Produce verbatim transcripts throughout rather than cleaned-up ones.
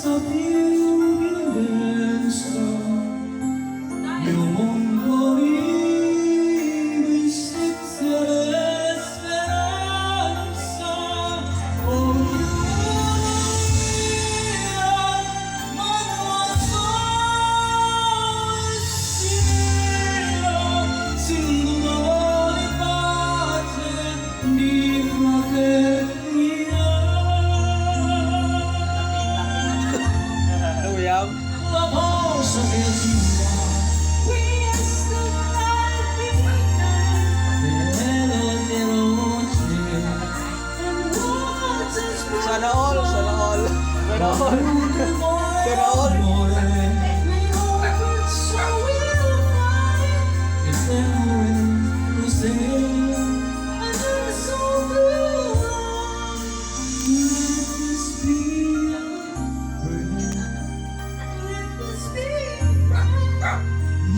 Sa piling sa iyong baliw, isip sa esperansa, o Uyab. Sana all, sana all. Sana all. Sana all.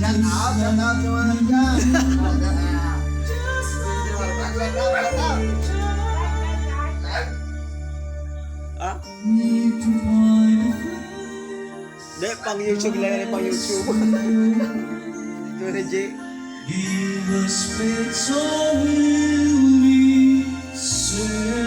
Shout out, shout out sa mga nandyan. Shout out, shout out. Ah? Di, pang YouTube lang yan, pang YouTube. Ito na, J. Give us faith so we'll be saved.